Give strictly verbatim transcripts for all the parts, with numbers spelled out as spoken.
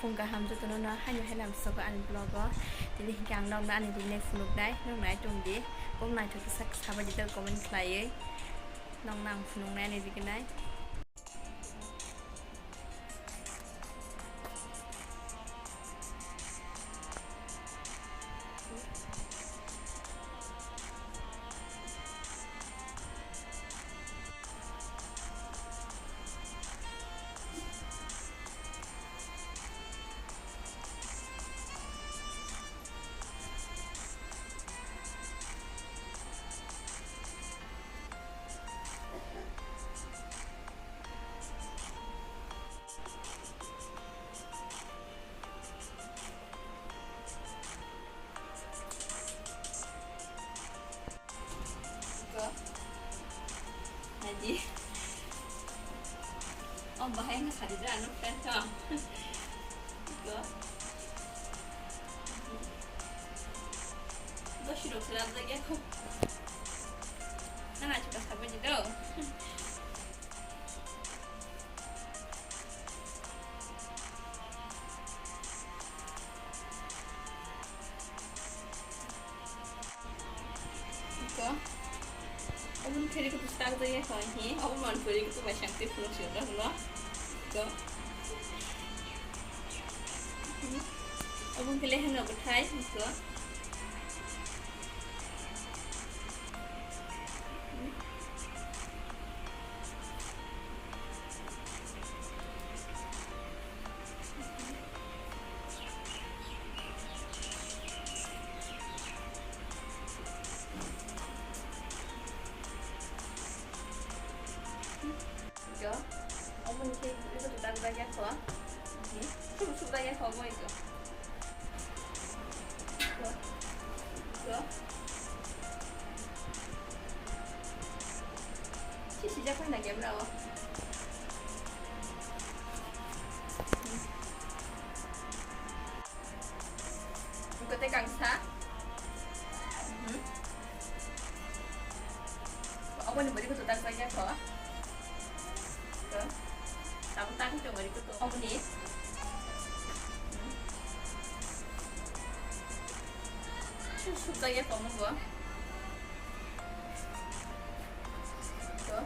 Phung kaham jotono no haino haino ang sogo ani vlog o. Tini hinkhe ang nokno ani rinai phunuknai, nwng nai tongdi. Kok naithok kisa sabaidi do comment khlaiwi. Nokno ang phunuknai ani rignai. Iko. Naidi. Oh, bahai wngkha sadi da, ano friend to. Iko. Iko sirok sirap lagi aku. Nang achu ka sabai di do. Iko. Obo ni theri kutu stak jaya kho hi. Obo man puri kutu bai sangte phunuk siyok da hulo. Iko. Obo kele heno bwthai iko. Iko, omo ni khe iko to dak dak ya kho. Ni, sum sum dak ya kho omo iko. Iko. Iko. Si sijak pai na camera o. Iko tei kangsa. Mhm. Obo ni bwrwi kutu tak jagya kho. Iko. Tabuk tak wngtong bwrwi kutu. Obo ni. Mhm. Su-, suk jagya kho omo bo. Iko.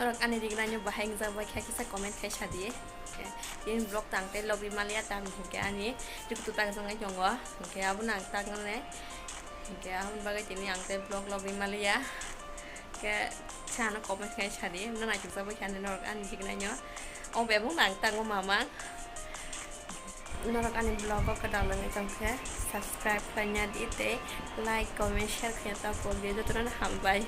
Norok ani rignai no bahai wngjak bai kha kisa comment khai sadi. Tini vlog tang tei lobwi maliya tang hinkhe ani riktu tak jangwi tongo hinkhe abono ang tak nai hinkhe aboni bagwi tini ang tei vlog lobwi maliya. Khe sa ano comment khai sadi, no naitukjak bai kha norok ani hiknai no. O bebong nang tango mamang. Norok ani vlog o kwtal nangwi tong khe subscribe khlaina di tei like, comment, share khaina ta pok di. Jotono hambai.